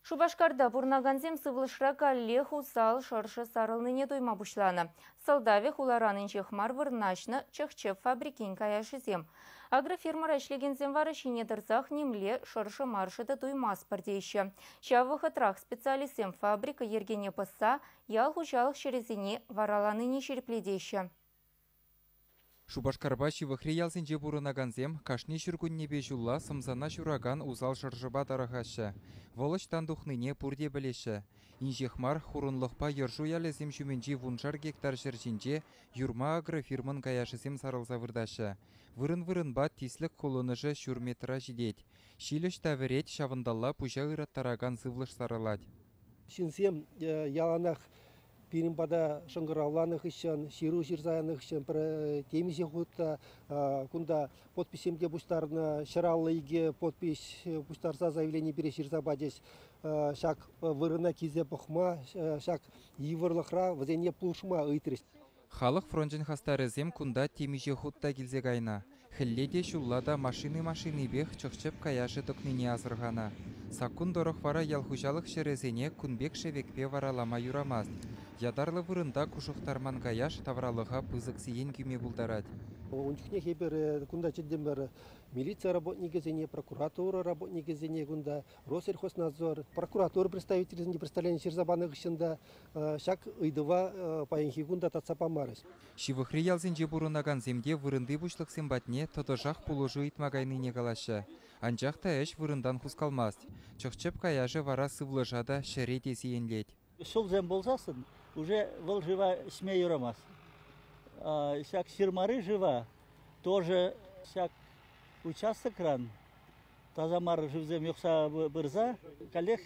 Шупашкарта пурӑнакансем сывлӑшра каллех усал шӑршӑ сарӑлнине туйма пуҫланӑ. Сӑлтавӗ хуларан инҫех мар вырнаҫнӑ чӑх-чӗп фабрикин каяшӗсем. Агрофирмӑра ӗҫлекенсем вара ҫине тӑрсах нимле шӑршӑ-маршӑ та туймастпӑр теҫҫӗ. Ҫав вӑхӑтрах специалистсем фабрика йӗркене пӑсса ял хуҫалӑх ҫӗрӗсене вараланине ҫирӗплетеҫҫӗ. Шупашкарпа ҫывӑхри ялсенче пурӑнакансем кашни ҫуркуннепе ҫулла сӑмсана ҫуракан усал шӑршӑпа тарӑхаҫҫӗ. Вӑл ӑҫтан тухнине пурте пӗлеҫҫӗ. Инҫех мар Хурӑнлӑхпа Йӑршу ялӗсем ҫумӗнчи вуншар гектар ҫӗр ҫинче Юрма агрофирмӑн каяшӗсем сарӑлса выртаҫҫӗ. Вырӑн-вырӑнпа тислӗк хулӑнӑшӗ ҫур метра ҫитет. Ҫил ӑҫта вӗрет, ҫавӑнталла пуҫа ыраттаракан сывлӑш сарӑлать. Ҫынсем яланах пирӗн пата шӑнкӑравланӑ хыҫҫӑн, ҫыру ҫырса янӑ хыҫҫӑн пӗр темиҫе хут та кунта подписьсем те пуҫтарнӑ, 152 подпись пуҫтарса заявлени пире ҫырса пачӗҫ. Ҫак вырӑна килсе пӑхма, ҫак йывӑрлӑхра вӗсене пулӑшма ыйтрӗҫ. Халӑх фрончӗн хастарӗсем кунта темиҫе хут та килсе кайнӑ. Хӗлле те, ҫулла та машини-машинипех чӑх-чӗп каяшӗ тӑкнине асӑрханӑ. Саккун тӑрӑх вара ял хуҫалӑх ҫӗрӗсене кун пек шӗвекпе варалама юрамасть. Ятарлӑ вырӑнта кушӑхтарман каяш тавралӑха пысӑк сиен кӳме пултарать. Ун чухнех эпир кунта чӗнтӗмӗр милици работникӗсене, прокуратура работникӗсене кунта, Россельхознадзор, прокуратура представителӗсене представлени ҫырса панӑ хыҫҫӑн та ҫак ыйтӑва паянхи кун та татса памарӗҫ. Ҫывӑхри ялсенче пурӑнакансем те вырӑнти пуҫлӑхсем патне тӑтӑшах пулӑшу ыйтма кайнине калаҫҫӗ. Анчах та ӗҫ вырӑнтан хускалмасть. Чӑх-чӗп каяшӗ вара сывлӑша та, ҫӗре те сиенлет. Ҫулсем пулсассӑн уже вӑл шыва ӗҫме юрамасть. Ҫак ҫырмари шыва тоже ҫак участокран таса мар шывсем юхса пырса каллех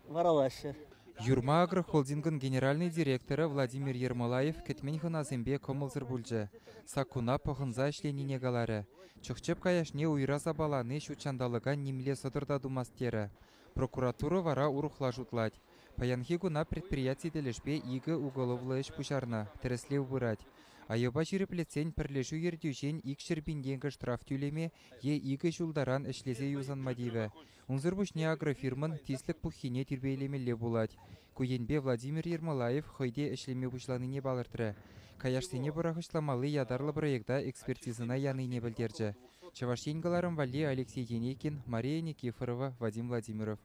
варалаҫҫӗ. Юрма агрохолдингӑн генеральнӑй директорӗ Владимир Ермолаев кӗтмен хӑнасемпе кӑмӑлсӑр пулчӗ. Саккуна пӑхӑнса ӗҫленине каларӗ. Чӑх-чӗп каяшне уйра сапалани ҫут ҫанталӑка нимле сӑтӑр та тумасть терӗ. Прокуратура вара урӑхла шутлать. Паянхи куна предприяти тӗлӗшпе икӗ уголовлӑ ӗҫ пуҫарнӑ, тӗрӗслев пырать. Айӑпа ҫирӗплетсен пӗрлешӳ ертӳҫин 200 000 тенкӗ штраф тӳлеме е икӗ ҫул таран ӗҫлесе юсанма тивӗ. Унсӑр пуҫне агрофирмӑн тислӗк пуххине тирпейлемелле пулать. Ку енпе Владимир Ермолаев хӑй те ӗҫлеме пуҫланине палӑртрӗ. Каяшсене пӑрахӑҫламалли ятарлӑ проекта экспертизӑна янине пӗлтерчӗ. Чӑваш Ен кӑларӑм валли Алексей Енейкин, Мария Никифорова, Вадим Владимиров.